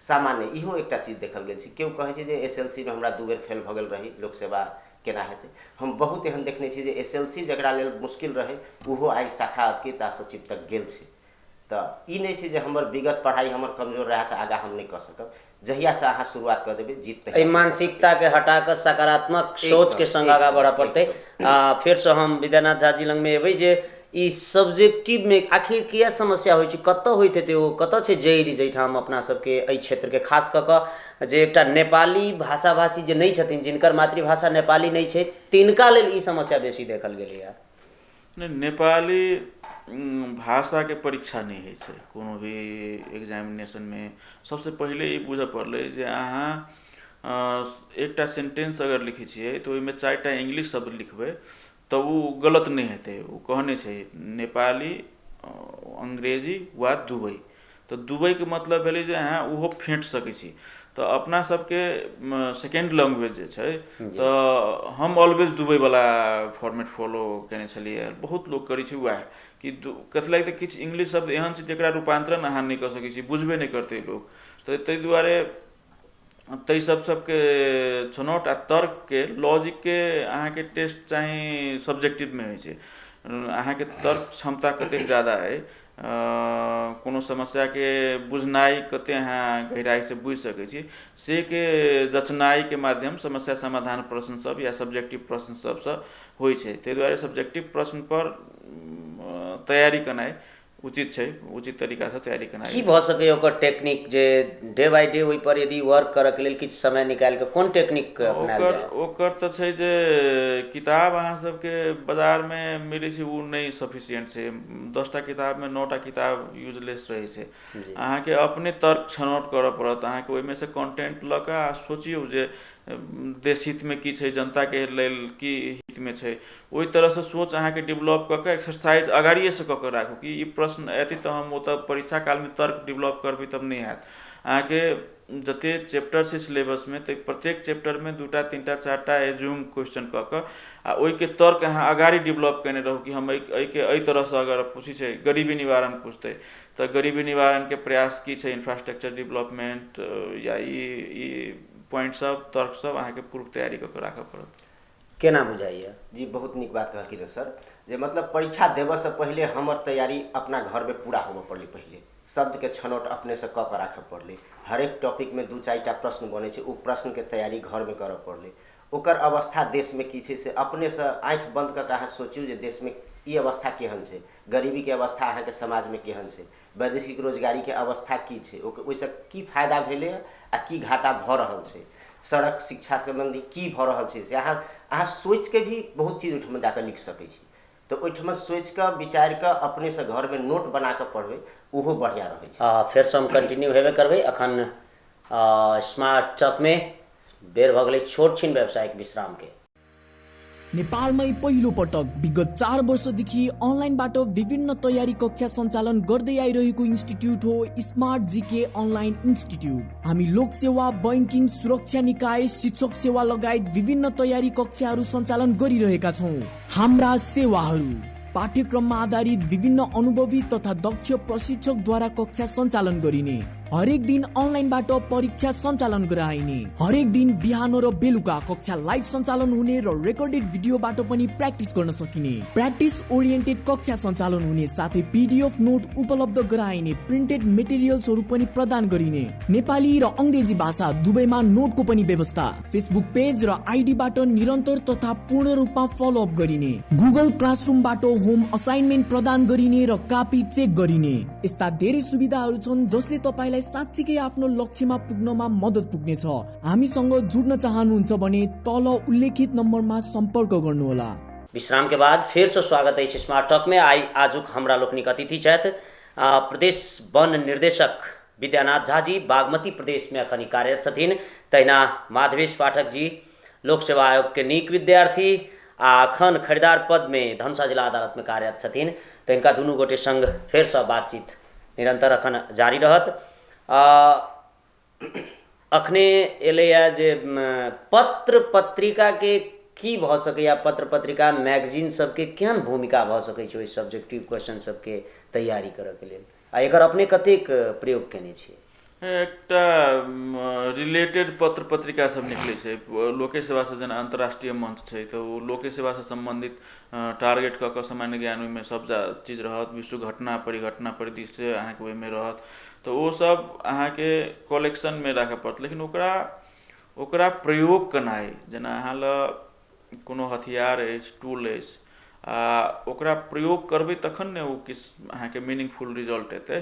सामान्य इहो एकटा चीज देखल गेल छै। केओ कहै छै जे SLC मे हमरा 2 बेर फेल भऽ गेल रही, लोक सेवा केना हेतै? हम बहुत एहन देखने छी जे SLC जकरा लेल मुश्किल रहै, ओहो आइ शाखा अधिकृत आ सचिव तक गेल छै। तऽ ई नहि छै जे हमर विगत पढ़ाइ हमर कमजोर रहए तऽ आगाँ हम नहि कऽ सकब। जहियासँ अहाँ शुरुआत कऽ देबै, जीत एहि मानसिकताके हटा कऽ सकारात्मक सोचके संग आगाँ बढ़ऽ पड़तै। आ फेरसँ हम विद्यानाथ झा जी लगमे एबै जे ई सब्जेक्टिवमे आखिर किया समस्या होइ छै, कतऽ होइत हेतै, ओ कतऽ छै जड़ि जाहिठाम अपना सबके एहि क्षेत्रके खास कऽ कऽ जे एकटा नेपाली भाषा भाषी जे नहि छथिन, जिनकर मातृभाषा नेपाली नहि छै, तिनका लेल ई समस्या बेसी देखल गेलैए? नहि, नेपाली भाषाके परीक्षा नहि होइ छै कोनो भी एग्जामिनेशनमे। सबसँ पहिले ई बुझऽ पड़लै जे अहाँ एकटा सेन्टेंस अगर लिखै छियै तऽ ओहिमे 4टा इंग्लिश शब्द लिखबै तऽ ओ गलत नहि हेतै। ओ कहने छै नेपाली, अंग्रेजी वा दुबई, तऽ दुबईके मतलब भेलै जे अहाँ ओहो फेँट सकै छी। तऽ अपना सबके सेकेंड लैंग्वेज जे छै, तऽ हम ऑलवेज दुबईवला फॉर्मेट फॉलो केने छलियै। बहुत लोक करै छै वएह कि कथी लागि तऽ किछु इंग्लिश शब्द एहन छै जकरा रूपान्तरण अहाँ नहि कऽ सकै छी, बुझबे नहि करतै लोक। तऽ ताहि दुआरे ताहि सब सबके छनौट आ तर्कके लॉजिकके अहाँके टेस्ट चाही सब्जेक्टिवमे होइ छै। अहाँके तर्क क्षमता कतेक ज्यादा अइ, कोनो समस्याके बुझनाइ कतेक अहाँ गहराइसँ बुझि सकै छी, से के जचनाइके माध्यम समस्या समाधान प्रश्न सब या सब्जेक्टिव प्रश्न सबसँ होइ छै। ताहि दुआरे सब्जेक्टिव प्रश्नपर तैयारी केनाइ उचित छै, उचित तरीकासँ तैयारी केनाइ। की भऽ सकैए ओकर टेक्निक जे डे बाय डे ओहिपर यदि वर्क करऽके लेल किछु समय निकालि कऽ कोन टेक्निक अपनायल जाय? ओकर तऽ छै जे किताब अहाँ सबके बाजारमे मिलै छै ओ नहि सफिशियंट छै। 10टा किताबमे 9टा किताब यूजलेस रहै छै। अहाँके अपने तर्क छनौट करऽ पड़त, अहाँके ओहिमे से कंटेंट लऽ कऽ आ सोचियौ जे देश हितमे की छै, जनताके लेल की हितमे छै, ओहि तरहसँ सोच अहाँके डेवलप कऽ कऽ एक्सरसाइज अगाड़िएसँ कऽ कऽ राखू कि ई प्रश्न एतै तऽ हम ओतऽ परीक्षा कालमे तर्क डेवलप करबै तब नहि हैत। अहाँके जतेक चैप्टर छै सिलेबसमे तऽ प्रत्येक चैप्टरमे 2टा 3टा 4टा एज्यूम क्वेश्चन कऽ कऽ आ ओहिके तर्क अहाँ अगाड़ी डेवलप केने रहू कि हम एहिके एहि तरहसँ अगर पूछै छै, गरीबी निवारण पूछतै तऽ गरीबी निवारणके प्रयास की छै, इन्फ्रास्ट्रक्चर डेवलपमेंट या ई पॉइंट सब तर्क सब अहाँके पूर्व तैयारी कऽ कऽ राखऽ पड़त। केना बुझाइए? जी बहुत नीक बात कहलखिन सर, जे मतलब परीक्षा देबऽसँ पहिले हमर तैयारी अपना घरमे पूरा होबऽ पड़लै। पहिले शब्दके छनौट अपनेसँ कऽ कऽ राखऽ पड़लै। हरेक टॉपिकमे 2-4टा प्रश्न बनै छै, ओ प्रश्नके तैयारी घरमे करऽ पड़लै। ओकर अवस्था देशमे की छै से अपनेसँ आँखि बन्द कऽ कऽ अहाँ सोचियौ जे देशमे ई अवस्था केहन छै, गरीबीके अवस्था अहाँके समाजमे केहन छै, वैदेशिक रोजगारीके अवस्था की छै, ओहिसँ की फायदा भेलै आ की घाटा भऽ रहल छै, सड़क शिक्षा सम्बन्धी की भऽ रहल छै, से अहाँ सोचिके भी बहुत चीज ओहिठाम जाकऽ लिख सकै छी। तऽ ओहिठाम सोचिकऽ विचारिकऽ अपनेसँ घरमे नोट बनाकऽ पढ़बै ओहो बढ़िआँ रहै छै। फेरसँ हम कंटिन्यू हेबे करबै। अखन स्मार्ट टॉकमे बेर भऽ गेलै छोट छिन व्यावसायिक विश्रामके। नेपालमै पहिलो पटक विगत 4 वर्षदेखि अनलाइनबाट विभिन्न तयारी कक्षा सञ्चालन गर्दै आइरहेको इन्स्टिट्युट हो स्मार्ट जीके अनलाइन इन्स्टिट्युट। हामी लोकसेवा, बैंकिङ, सुरक्षा निकाय, शिक्षक सेवा लगायत विभिन्न तयारी कक्षाहरू सञ्चालन गरिरहेका छौँ। हाम्रा सेवाहरू पाठ्यक्रममा आधारित विभिन्न अनुभवी तथा दक्ष प्रशिक्षकद्वारा कक्षा सञ्चालन गरिने, हरेक दिन अनलाइनबाट परीक्षा सञ्चालन गराइने, हरेक दिन बिहान र बेलुका कक्षा लाइभ सञ्चालन हुने र रेकर्डेड भिडियोबाट पनि प्र्याक्टिस गर्न सकिने, प्र्याक्टिस ओरिएन्टेड कक्षा सञ्चालन हुने, साथै पिडिएफ नोट उपलब्ध गराइने, प्रिन्टेड मेटेरियल्सहरू पनि प्रदान गरिने, नेपाली र अङ्ग्रेजी भाषा दुवैमा नोटको पनि व्यवस्था, फेसबुक पेज र आइडीबाट निरन्तर तथा पूर्ण रूपमा फलोअप गरिने, गुगल क्लासरुमबाट होम असाइनमेन्ट प्रदान गरिने र कापी चेक गरिने। यस्ता धेरै सुविधाहरू छन् जसले तपाईलाई साँच्चीकै आफ्नो लक्ष्यमा पुग्नमा मद्दत पुग्नेछ। हामीसँग जुड्न चाहनुहुन्छ भने तल उल्लेखित नम्बरमा सम्पर्क गर्नुहोला। विश्राम के बाद फेर से स्वागत अछि स्मार्ट टॉक में। आई आजुक हमरा लोकनिक अतिथि छथि प्रदेश वन निर्देशक विद्यानाथ झा जी, बागमती प्रदेश में अखन कार्यरत छथिन। तहिना माधवेश पाठक जी लोक सेवा आयोग के नीक विद्यार्थी आ अखन खरीदार पद में धनुषा जिला अदालत में कार्यरत छथिन। तऽ हिनका दुनू गोटे संग फेरसँ बातचीत निरंतर अखन जारी रहत। अखने एलैए जे पत्र पत्रिका के की भऽ सकैए, पत्र पत्रिका मैगजीन सबके केहन भूमिका भऽ सकै छै ओहि सब्जेक्टिव क्वेश्चन सबके तैयारी करऽके लेल, आ एकर अपने कतेक प्रयोग केने छियै? एकटा रिलेटेड पत्र पत्रिका सब निकलै छै लोके सेवासँ, जेना अन्तर्राष्ट्रीय मंच छै तऽ ओ लोके सेवासँ सम्बन्धित टारगेट कऽ कऽ सामान्य ज्ञान ओहिमे सब चीज रहत, विश्व घटना परिघटना परिदृश्य अहाँके ओहिमे रहत, तऽ ओ सब अहाँके कलेक्शनमे राखऽ पड़त। लेकिन ओकरा ओकरा प्रयोग केनाइ, जेना अहाँ लग कोनो हथियार अछि, टूल अछि, आ ओकरा प्रयोग करबै तखन ने ओ किछु अहाँके मीनिंगफुल रिजल्ट एतै।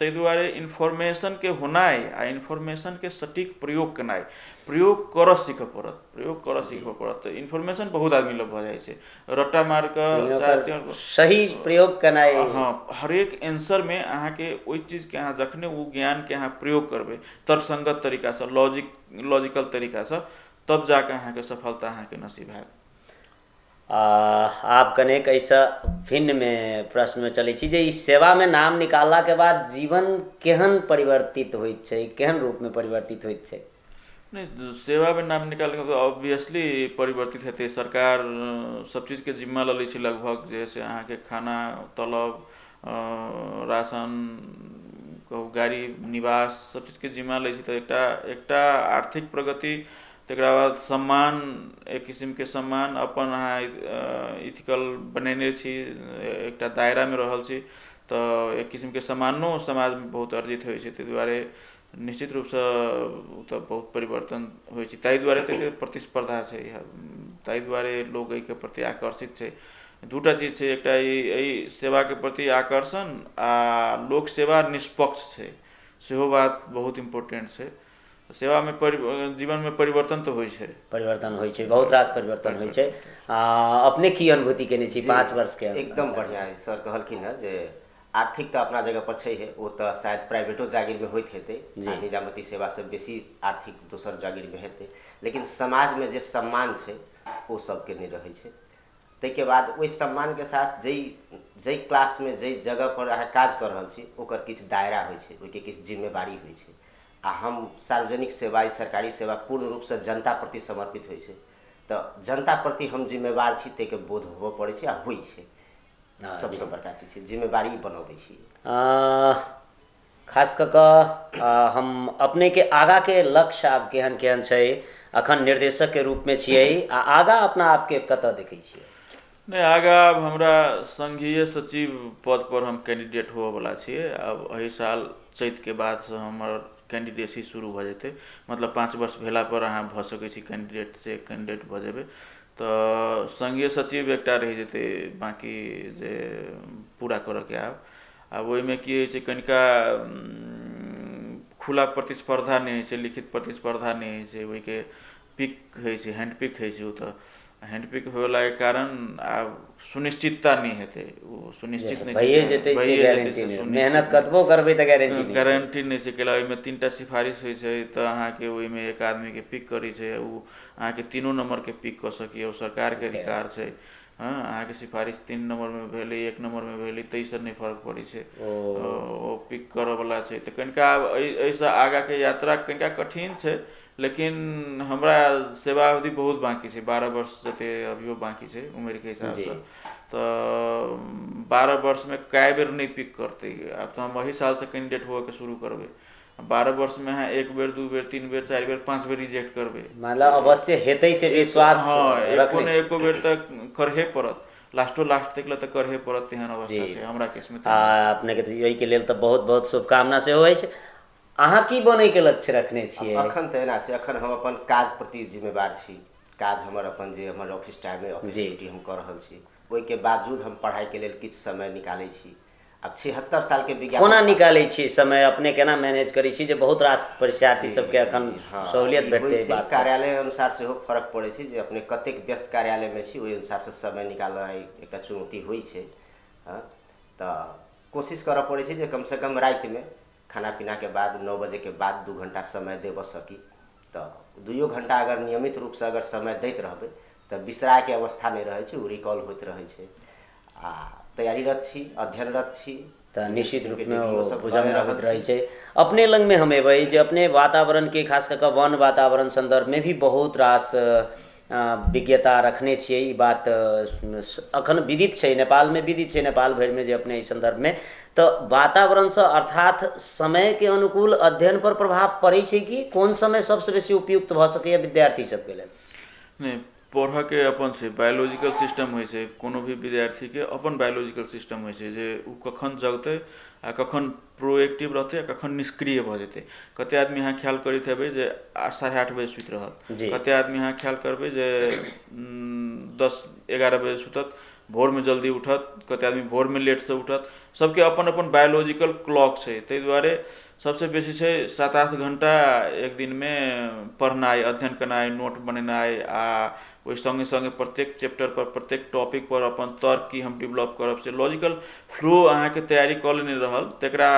ताहि दुआरे इन्फॉर्मेशनके होनाइ आ इन्फॉर्मेशनके सटीक प्रयोग केनाइ, प्रयोग करऽ सीखऽ पड़त, प्रयोग करऽ सीखऽ पड़त। तऽ इन्फॉर्मेशन बहुत आदमी लग भऽ जाइ छै, रट्टा मारि कऽ सही प्रयोग केनाइ। हँ, हरेक एन्सरमे अहाँके ओहि चीजके अहाँ जखने ओ ज्ञानके अहाँ प्रयोग करबै तर्कसङ्गत तरीकासँ, लॉजिकल तरीकासँ, तब जाकऽ अहाँके सफलता अहाँके नसीब हैत। आब कनेक एहिसँ भिन्नमे प्रश्नमे चलै छी जे ई सेवामे नाम निकाललाके बाद जीवन केहन परिवर्तित होइत छै, केहन रूपमे परिवर्तित होइत छै? नहि, सेवामे नाम निकालके तऽ ऑब्वियसली परिवर्तित हेतै। सरकार सब चीजके जिम्मा लऽ लै छै लगभग, जे से अहाँके खाना, तलब, राशन, कहू गाड़ी, निवास, सब चीजके जिम्मा लै छै। तऽ एकटा एकटा आर्थिक प्रगति, तकरा बाद सम्मान, एक किसिमके सम्मान, अपन अहाँ इथिकल बनेने छी, एकटा दायरामे रहल छी, तऽ एक किसिमके सम्मानो समाजमे बहुत अर्जित होइ छै। ताहि दुआरे निश्चित रूपसँ ओ तऽ बहुत परिवर्तन होइ छै। ताहि दुआरे तऽ प्रतिस्पर्धा छै, ताहि दुआरे लोक एहिके प्रति आकर्षित छै। दूटा चीज छै, एकटा एहि सेवाके प्रति आकर्षण आ लोक सेवा निष्पक्ष छै, सेहो बात बहुत इम्पोर्टेंट छै। सेवामे जीवनमे परिवर्तन तऽ होइ छै, परिवर्तन होइ छै, बहुत रास परिवर्तन होइ छै। अपने की अनुभूति केने छी 5 वर्ष के? एकदम बढ़िआँ। सर कहलखिन हँ जे आर्थिक तऽ अपना जगह पर छै, ओ तऽ शायद प्राइवेटो जागीरमे होइत हेतै, निजामती सेवासँ बेसी आर्थिक दोसर जागीरमे हेतै, लेकिन समाजमे जे सम्मान छै ओ सबके नहि रहै छै। ताहिके बाद ओहि सम्मानके साथ जाहि क्लासमे जाहि जगह पर अहाँ काज कऽ रहल छी ओकर किछु दायरा होइ छै, ओहिके किछु जिम्मेवारी होइ छै। आ हम सार्वजनिक सेवा, सरकारी सेवा पूर्ण रूपसँ जनता प्रति समर्पित होइ छै, तऽ जनता प्रति हम जिम्मेवार छी ताहिके बोध होबऽ पड़ै छै आ होइ छै। सबसँ बड़का चीज छै जिम्मेवारी बनबै छी। खास कऽ कऽ हम अपनेके आगाँके लक्ष्य आब केहन केहन छै? अखन निर्देशकके रूपमे छियै आ आगाँ अपना आपके कतऽ देखै छियै? नहि, आगाँ आब हमरा संघीय सचिव पद पर हम कैंडिडेट होबऽवला छियै। आब एहि साल चैतके बादसँ हमर कैंडिडेसी शुरू भऽ जेतै, मतलब 5 वर्ष भेला पर अहाँ भऽ सकै छी कैंडिडेट, से कैंडिडेट भऽ जेबै। तऽ संघीय सचिव एकटा रहि जेतै बाँकी जे पूरा करऽके। आब ओहिमे की होइ छै, कनिका खुला प्रतिस्पर्धा नहि होइ छै, लिखित प्रतिस्पर्धा नहि होइ छै, ओहिके पिक होइ छै, हैंड पिक होइ छै। ओ तऽ हैंड पिक होलाके कारण आब सुनिश्चितता नहि हेतै, ओ सुनिश्चित नहि जेतै, मेहनत कतबो करबै तऽ गारंटी नहि छै। कैला ओहिमे 3टा सिफारिश होइ छै, तऽ अहाँके ओहिमे एक आदमीके पिक करै छै, ओ अहाँके 3 नम्बरके पिक कऽ सकैए, ओ सरकारके अधिकार छै। हँ, अहाँके सिफारिश 3 नम्बरमे भेलै, 1 नम्बरमे भेलै, ताहिसँ नहि फर्क पड़ै छै, ओ पिक करऽवला छै। तऽ कनिका आब एहिसँ आगाँके यात्रा कनिका कठिन छै, लेकिन हमरा सेवा अवधि बहुत बाँकी छै, 12 वर्ष जते अभियो बाँकी छै उमेरके हिसाबसँ। तऽ 12 वर्षमे कए बेर नहि पिक करतै? आब तऽ हम एहि सालसँ कैंडिडेट होबऽके शुरू करबै, 12 वर्षमे अहाँ 1 बेर 2 बेर 3 बेर 4 बेर 5 बेर रिजेक्ट करबै, मतलब अवश्य हेतै से विश्वास। हँ, एको ने एको बेर तऽ करहे पड़त, लास्टो लास्ट तक तऽ करहे पड़त, तेहन अवस्था छै हमरा केसमे। अपनेके एहिके लेल तऽ बहुत बहुत शुभकामना सेहो अछि। अहाँ की बनैके लक्ष्य रखने छियै? अखन तऽ एना छै, अखन हम अपन काज प्रति जिम्मेवार छी। काज हमर अपन जे हमर ऑफिस टाइममे ऑफिस ड्यूटी हम कऽ रहल छी, ओहिके बावजूद हम पढ़ाइके लेल किछु समय निकालै छी। आब 76 सालके विज्ञापन कोना निकालै छी समय? अपने केना मैनेज करै छी जे बहुत रास परीक्षार्थी सबके अखन सहूलियत भेटतै? बात कार्यालय अनुसार सेहो फरक पड़ै छै, जे अपने कतेक व्यस्त कार्यालयमे छी ओहि अनुसारसँ समय निकालनाइ एकटा चुनौती होइ छै। हँ, तऽ कोशिश करऽ पड़ै छै जे कमसँ कम रातिमे खाना पीनाके बाद 9 बजेके बाद 2 घंटा समय देबऽ सकी। तऽ 2 घंटा अगर नियमित रूपसँ अगर समय दैत रहबै तऽ बिसरायके अवस्था नहि रहै छै, ओ रिकॉल होइत रहै छै। आ तैयारीरत छी, अध्ययनरत छी, तऽ निश्चित रूपमे ओ बुझल रहैत रहै छै। अपने लगमे हम एबै जे अपने वातावरणके खास कऽ कऽ वन वातावरण सन्दर्भमे भी बहुत रास विज्ञता रखने छियै, ई बात अखन विदित छै, नेपालमे विदित छै, नेपाल भरिमे जे अपने एहि सन्दर्भमे तऽ वातावरणसँ अर्थात समयके अनुकूल अध्ययन पर प्रभाव पड़ै छै कि कोन समय सबसँ बेसी उपयुक्त भऽ सकैए विद्यार्थी सबके लेल? नहि, पढ़ऽके अपन छै, बायोलॉजिकल सिस्टम होइ छै, कोनो भी विद्यार्थीके अपन बायोलॉजिकल सिस्टम होइ छै जे ओ कखन जगतै आ कखन प्रोएक्टिव रहतै आ कखन निष्क्रिय भऽ जेतै। कते आदमी अहाँ ख्याल करैत हेबै जे 8:30 बजे सुति रहत, कते आदमी अहाँ ख्याल करबै जे 10-11 बजे सुतत, भोरमे जल्दी उठत, कते आदमी भोरमे लेटसँ उठत। सबके अपन अपन बायोलॉजिकल क्लॉक छै। ताहि दुआरे सबसँ बेसी छै 7-8 घंटा एक दिनमे पढ़नाइ, अध्ययन केनाइ, नोट बनेनाइ आ ओहि सङ्गे सङ्गे प्रत्येक चैप्टर पर प्रत्येक टॉपिक पर अपन तर्क की हम डेवलप करब, से लॉजिकल फ्लो अहाँके तैयारी कऽ लेने रहल तकरा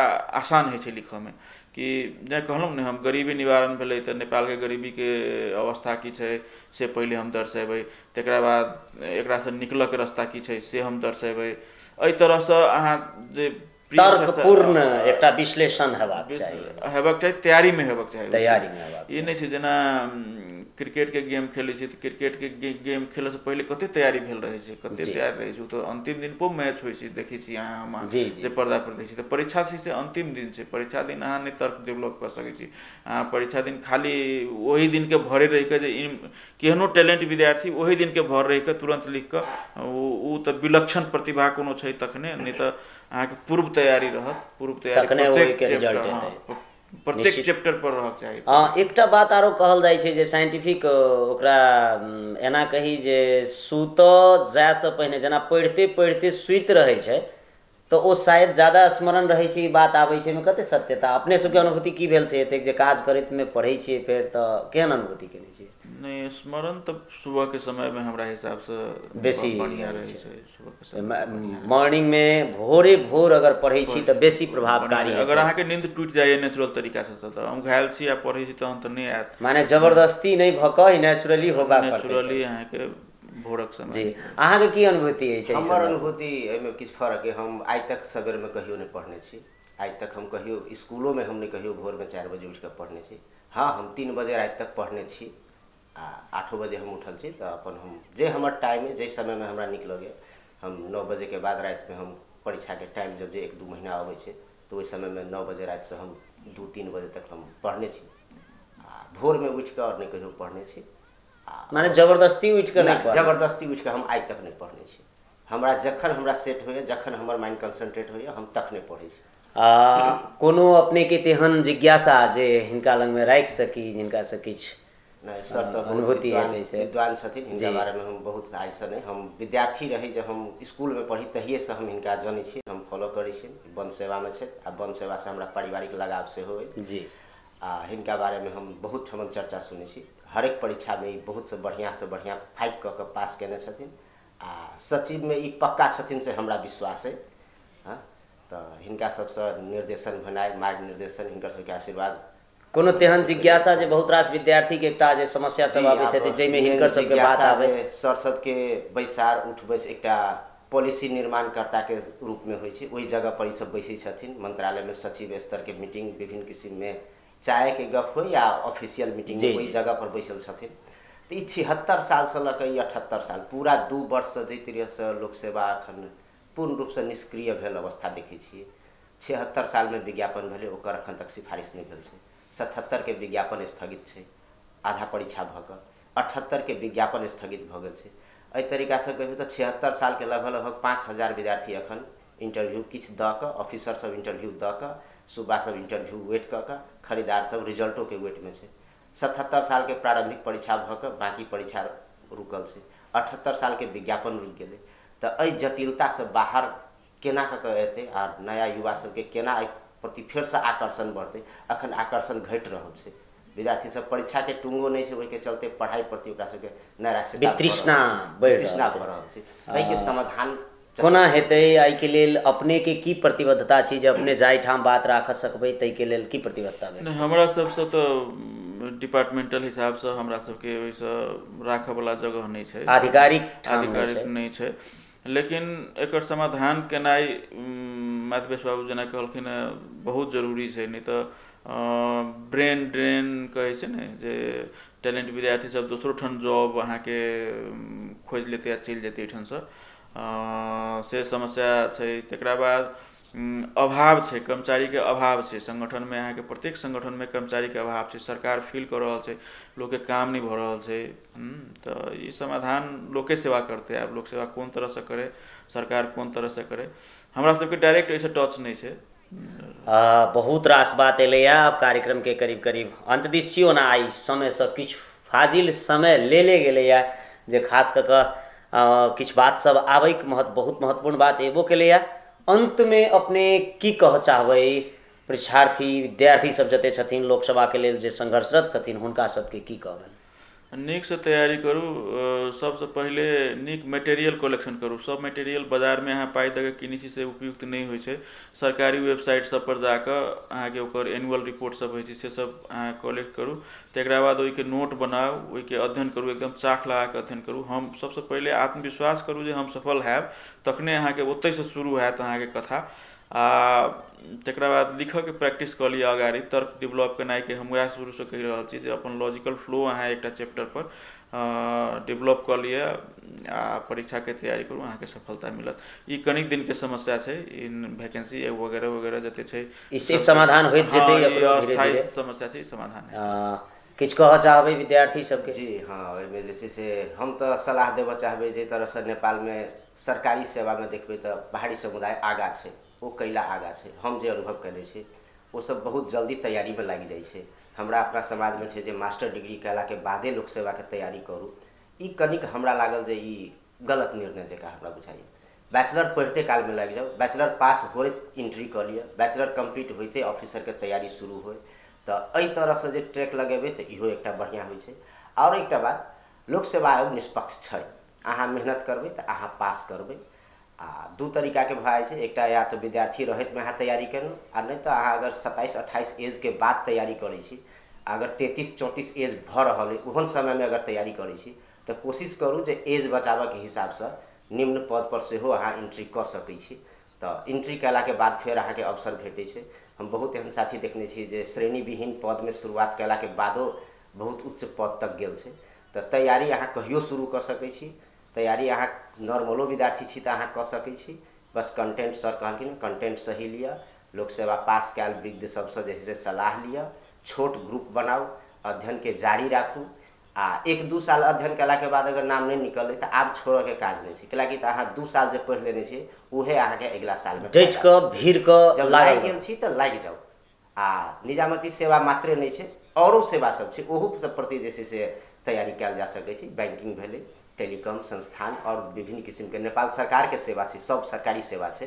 आसान होइ छै लिखऽमे। कि जेना कहलहुँ ने हम, गरीबी निवारण भेलै तऽ नेपालके गरीबीके अवस्था की छै से पहिले हम दर्शेबै, तकरा बाद एकरासँ निकलऽके रास्ता की छै से हम दर्शेबै। एहि तरहसँ अहाँ जे तर्कपूर्ण एकटा विश्लेषण हेबाक चाही, हेबाक चाही, तैयारीमे हेबाक चाही, तैयारीमे हेबाक। ई नहि छै जेना क्रिकेटके गेम खेलै छी तऽ क्रिकेटके गेम खेलऽसँ पहिले कते तैयारी भेल रहै छै, कते तैयार रहै छै। ओ तऽ अन्तिम दिन पर मैच होइ छै, देखै छी अहाँ हम जे पर्दा पर देखै छी। तऽ परीक्षा छै से अन्तिम दिन छै। परीक्षा दिन अहाँ नहि तर्क डेवलप कऽ सकै छी। अहाँ परीक्षा दिन खाली ओहि दिनके भरे रहिके जे केहनो टैलेंट विद्यार्थी ओहि दिनके भर रहिके तुरन्त लिख कऽ ओ तऽ विलक्षण प्रतिभा कोनो छै तखने, नहि तऽ अहाँके पूर्व तैयारी रहत। पूर्व तैयारी प्रत्येक प्रत्येक चैप्टर पर रहक चाही। हँ, एकटा बात आरो कहल जाइ छै जे साइंटिफिक ओकरा एना कही जे सुतऽ जायसँ पहिने जेना पढ़िते पढ़िते सुति रहै छै तऽ ओ शायद ज्यादा स्मरण रहै छै, ई बात आबै छै। एहिमे कते सत्यता अपने सबके अनुभूति की भेल छै? एतेक जे काज करैतमे पढ़ै छियै फेर तऽ केहन अनुभूति केने छियै? नहि, स्मरण तऽ सुबहके समयमे हमरा हिसाबसँ बेसी बढ़िआँ रहै छै। सुबहके समय मॉर्निंगमे भोरे भोर अगर पढ़ै छी तऽ बेसी प्रभावकारी। अगर अहाँके नींद टूटि जाइए नेचुरल तरीकासँ तऽ हम घायल छी आ पढ़ै छी तहन तऽ नहि आयत। माने जबरदस्ती नहि भऽ कऽ नेचुरली होबाक पड़तै। नेचुरली अहाँके भोरक समय। जी, अहाँके की अनुभूति अछि? हमर अनुभूति एहिमे किछु फरक अइ। हम आइ तक सवेरमे कहियो नहि पढ़ने छी। आइ तक हम कहियो स्कूलोमे हम नहि कहियो भोरमे 4 बजे उठि कऽ पढ़ने छी। हँ, हम 3 बजे राति तक पढ़ने छी आ 8 बजे हम उठल छी। तऽ अपन हम जे हमर टाइम अइ, जाहि समयमे हमरा नीक लगैए, हम 9 बजेके बाद रातिमे हम परीक्षाके टाइम जब जे 1-2 महीना अबै छै तऽ ओहि समयमे 9 बजे रातिसँ हम 2-3 बजे तक हम पढ़ने छी। आ भोरमे उठि कऽ आओर नहि कहियो पढ़ने छी। माने जबरदस्ती उठि कऽ नहि? जबरदस्ती उठि कऽ हम आइ तक नहि पढ़ने छी। हमरा जखन हमरा सेट होइए, जखन हमर माइंड कंसंट्रेट होइए, हम तखने पढ़ै छी। कोनो अपनेके तेहन जिज्ञासा जे हिनका लगमे राखि सकी, जिनकासँ किछु नहि? सर तऽ बहुत विद्वान छथिन। हिनका बारेमे हम बहुत आइसँ नहि, हम विद्यार्थी रही जब हम स्कूलमे पढ़ी तहिएसँ हम हिनका जनै छी, हम फॉलो करै छी। वन सेवामे छथि आ वन सेवासँ हमरा पारिवारिक लगाव सेहो अइ। जी, आ हिनका बारेमे हम बहुत ठमन चर्चा सुनै छी। हरेक परीक्षामे ई बहुत बढ़िआँसँ बढ़िआँ फाइट कऽ कऽ पास कयने छथिन आ सचिवमे ई पक्का छथिन से हमरा विश्वास अइ। हँ, तऽ हिनका सबसँ निर्देशन भेनाइ, मार्ग निर्देशन, हिनकर सबके आशीर्वाद। कोनो तेहन जिज्ञासा जे बहुत रास विद्यार्थीके एकटा जे समस्या सब आबैत हेतै जाहिमे हिनकर सबके बात आबै? सर सबके बैसार उठ बैस एकटा पॉलिसी निर्माणकर्ताके रूपमे होइ छै, ओहि जगह पर ई सब बैसै छथिन। मंत्रालयमे सचिव स्तरके मीटिंग विभिन्न किसिममे चायके गप होइ या ऑफिशियल मीटिंग, ओहि जगह पर बैसल छथिन। तऽ ई 76 सालसँ लऽ कऽ ई 78 साल पूरा 2 वर्षसँ जाहि तरहसँ लोक सेवा एखन पूर्ण रूपसँ निष्क्रिय भेल अवस्था देखै छियै। 76 सालमे विज्ञापन भेलै, ओकर एखन तक सिफारिश नहि भेल छै। 77के विज्ञापन स्थगित छै आधा परीक्षा भऽ कऽ। 78के विज्ञापन स्थगित भऽ गेल छै। एहि तरीकासँ कहियौ तऽ 76 सालके लगभग लगभग 5000 विद्यार्थी एखन इंटरव्यू किछु दऽ कऽ, ऑफिसर सब इंटरव्यू दऽ कऽ, सूबा सब इंटरव्यू वेट कऽ कऽ, खरीदार सब रिजल्टोके वेटमे छै। 77 सालके प्रारंभिक परीक्षा भऽ कऽ बाँकी परीक्षा रुकल छै। 78 सालके विज्ञापन रुकि गेलै। तऽ एहि जटिलतासँ बाहर केना कऽ कऽ एतै आ नया युवा सबके केना एहि प्रति फेरसँ आकर्षण बढ़तै? अखन आकर्षण घटि रहल छै। विद्यार्थी सब परीक्षाके टुंगो नहि छै, ओहिके चलते पढ़ाइ प्रति ओकरा सबके नैराश्यता वितृष्णा भऽ रहल छै। एहिके समाधान कोना हेतै? एहिके लेल अपनेके की प्रतिबद्धता छी जे अपने जाहिठाम बात राख सकबै ताहिके लेल की प्रतिबद्धता भेल? नहि, हमरा सबसँ तऽ डिपार्टमेंटल हिसाबसँ हमरा सबके ओहिसँ राखऽवला जगह नहि छै, आधिकारिक आधिकारिक नहि छै। लेकिन एकर समाधान केनाइ माधवेश बाबू जेना कहलखिन बहुत जरूरी छै। नहि तऽ ब्रेन ड्रेन कहै छै ने, जे टैलेंट विद्यार्थी सब दोसरो ठाम जॉब अहाँके खोजि लेतै आ चलि जेतै एहिठामसँ, से समस्या छै। तकरा बाद अभाव छै, कर्मचारीके अभाव छै संगठनमे। अहाँके प्रत्येक संगठनमे कर्मचारीके अभाव छै। सरकार फील कऽ रहल छै, लोकके काम नहि भऽ रहल छै। तऽ ई समाधान लोके सेवा करतै। आब लोक सेवा कोन तरहसँ करै, सरकार कोन तरहसँ करै, हमरा सबके डायरेक्ट एहिसँ टच नहि छै। बहुत रास बात एलैए। आब कार्यक्रमके करीब करीब अन्त दिस छी। ओना आइ समयसँ किछु फाजिल समय ले गेलैए, जे खास कऽ कऽ किछु बात सब आबैके बहुत महत्वपूर्ण बात एबो केलैए। अन्तमे अपने की कहऽ चाहबै परीक्षार्थी विद्यार्थी सब जते छथिन, लोकसभाके लेल जे संघर्षरत छथिन, हुनका सबके की कहबै? नीकसँ तैयारी करू। सबसँ पहिले नीक मटेरियल कलेक्शन करू। सब मटेरियल बाजारमे अहाँ पाइ दऽ कऽ किनै छी से उपयुक्त नहि होइ छै। सरकारी वेबसाइट सब पर जाकऽ अहाँके ओकर एनुअल रिपोर्ट सब होइ छै, से सब अहाँ कलेक्ट करू। तकरा बाद ओहिके नोट बनाउ, ओहिके अध्ययन करू, एकदम चाख लगाकऽ अध्ययन करू। हम सबसँ पहिले आत्मविश्वास करू जे हम सफल हैब, तखने अहाँके ओतहिसँ शुरू हैत अहाँके कथा। आ तकरा बाद लिखऽके प्रैक्टिस कऽ लिअ अगाड़ी। तर्क डेवलप केनाइके हम वएह शुरूसँ कहि रहल छी जे अपन लॉजिकल फ्लो अहाँ एकटा चैप्टरपर डेवलप कऽ लिअ आ परीक्षाके तैयारी करू, अहाँके सफलता मिलत। ई कनिक दिनके समस्या छै, ई वैकेंसी वगैरह वगैरह जते छै ई समाधान होइत जेतै, अस्थायी समस्या छै, ई समाधान। किछु कहऽ चाहबै विद्यार्थी सबके? जी हाँ, ओहिमे जे छै से हम तऽ सलाह देबऽ चाहबै जे तरहसँ नेपालमे सरकारी सेवामे देखबै तऽ पहाड़ी समुदाय आगाँ छै, ओ कैला आगाँ छै। हम जे अनुभव कयने छी ओ सब बहुत जल्दी तैयारीमे लागि जाइ छै। हमरा अपना समाजमे छै जे मास्टर डिग्री कयलाके बादे लोक सेवाके तैयारी करू, ई कनिक हमरा लागल जे ई गलत निर्णय जकाँ हमरा बुझाइए। बैचलर पढ़िते कालमे लागि जाउ, बैचलर पास होइत एंट्री कऽ लिअ, बैचलर कम्प्लीट होइते ऑफिसरके तैयारी शुरू होइ, तऽ एहि तरहसँ जे ट्रैक लगेबै तऽ इहो एकटा बढ़िआँ होइ छै। आओर एकटा बात, लोक सेवा आयोग निष्पक्ष छै, अहाँ मेहनत करबै तऽ अहाँ पास करबै। आ दू तरीकाके भऽ जाइ छै, एकटा या तऽ विद्यार्थी रहैतमे अहाँ तैयारी केलहुँ, आ नहि तऽ अहाँ अगर 27-28 एजके बाद तैयारी करै छी, अगर 33-34 एज भऽ रहल अइ ओहन समयमे अगर तैयारी करै छी तऽ कोशिश करू जे एज बचाबऽके हिसाबसँ निम्न पदपर सेहो अहाँ एंट्री कऽ सकै छी। तऽ एंट्री कयलाके बाद फेर अहाँके अवसर भेटै छै। हम बहुत एहन साथी देखने छी जे श्रेणीविहीन पदमे शुरुआत कयलाके बादो बहुत उच्च पद तक गेल छै। तऽ तैयारी अहाँ कहियो शुरू कऽ सकै छी, तैयारी अहाँ नॉर्मलो विद्यार्थी छी तऽ अहाँ कऽ सकै छी। बस कंटेंट सर कहलखिन कंटेंट सही लिअ, लोक सेवा पास कयल विज्ञ सबसँ जे छै से सलाह लिअ, छोट ग्रुप बनाउ, अध्ययनके जारी राखू। आ 1-2 साल अध्ययन कयलाके बाद अगर नाम नहि निकललै तऽ आब छोड़ऽके काज नहि छै, कैलाकि तऽ अहाँ 2 साल जे पढ़ि लेने छियै उहे अहाँके अगिला सालमे डटि कऽ भीड़ कऽ जब लागि गेल छी तऽ लागि जाउ। आ निजामती सेवा मात्रे नहि छै, औरो सेवा सब छै, ओहू सब प्रति जे छै से तैयारी कयल जा सकै छै। बैंकिंग भेलै, टेलीकॉम संस्थान और विभिन्न किसिमके नेपाल सरकारके सेवा छै, सब सरकारी सेवा छै,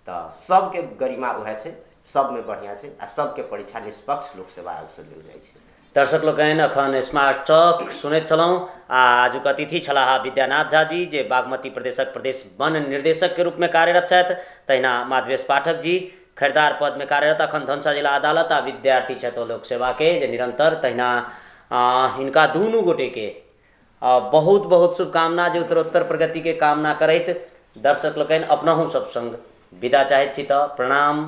तऽ सबके गरिमा उएह छै, सबमे बढ़िआँ छै आ सबके परीक्षा निष्पक्ष लोक सेवा आयोगसँ लेल जाइ छै। दर्शक लोकनि, अखन स्मार्ट टॉक सुनैत छलहुँ आ आजुक अतिथि छलाह विद्यानाथ झा जी, जे बागमती प्रदेशक प्रदेश वन निर्देशक के रूपमे कार्यरत छथि। तहिना माधवेश पाठक जी खरीदार पदमे कार्यरत अखन धनुषा जिला अदालत आ विद्यार्थी छथि लोक सेवाके जे निरंतर। तहिना हिनका दुनू गोटेके बहुत बहुत शुभकामना, जे उत्तरोत्तर प्रगतिके कामना करैत दर्शक लोकनि अपनहु सब संग विदा चाहैत छी। तऽ प्रणाम।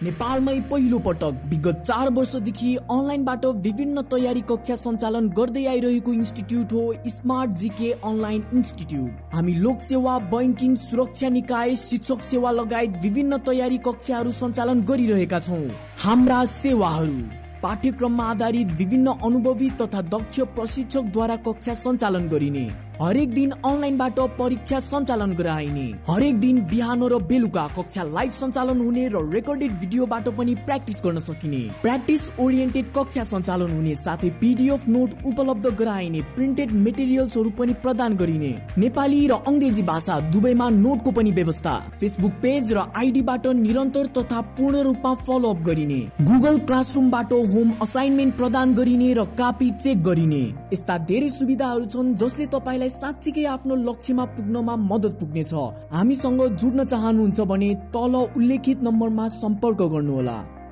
नेपालमै पहिलो पटक विगत 4 वर्षदेखि अनलाइनबाट विभिन्न तयारी कक्षा सञ्चालन गर्दै आइरहेको इन्स्टिट्युट हो स्मार्ट जीके अनलाइन इन्स्टिट्युट। हामी लोकसेवा, बैंकिङ, सुरक्षा निकाय, शिक्षक सेवा लगायत विभिन्न तयारी कक्षाहरू सञ्चालन गरिरहेका छौँ। हाम्रा सेवाहरू पाठ्यक्रममा आधारित विभिन्न अनुभवी तथा दक्ष प्रशिक्षकद्वारा कक्षा सञ्चालन गरिने, हरेक दिन अनलाइनबाट परीक्षा सञ्चालन गराइने, हरेक दिन बिहान र बेलुका कक्षा लाइभ सञ्चालन हुने र रेकर्डेड भिडियोबाट पनि प्र्याक्टिस गर्न सकिने, प्र्याक्टिस ओरिएन्टेड कक्षा सञ्चालन हुने, साथै पीडीएफ नोट उपलब्ध गराइने, प्रिन्टेड मेटेरियल्सहरू पनि प्रदान गरिने, नेपाली र अङ्ग्रेजी भाषा दुवैमा नोटको पनि व्यवस्था, फेसबुक पेज र आइडीबाट निरन्तर तथा पूर्ण रूपमा फलोअप गरिने, गुगल क्लासरुमबाट होम असाइनमेन्ट प्रदान गरिने र कापी चेक गरिने। यस्ता धेरै सुविधाहरू छन् जसले तपाईलाई साँच्चीकै आफ्नो लक्ष्यमा पुग्नमा मद्दत पुग्नेछ। हामीसँग जुड्न चाहनुहुन्छ भने तल उल्लेखित नम्बरमा सम्पर्क गर्नुहोला।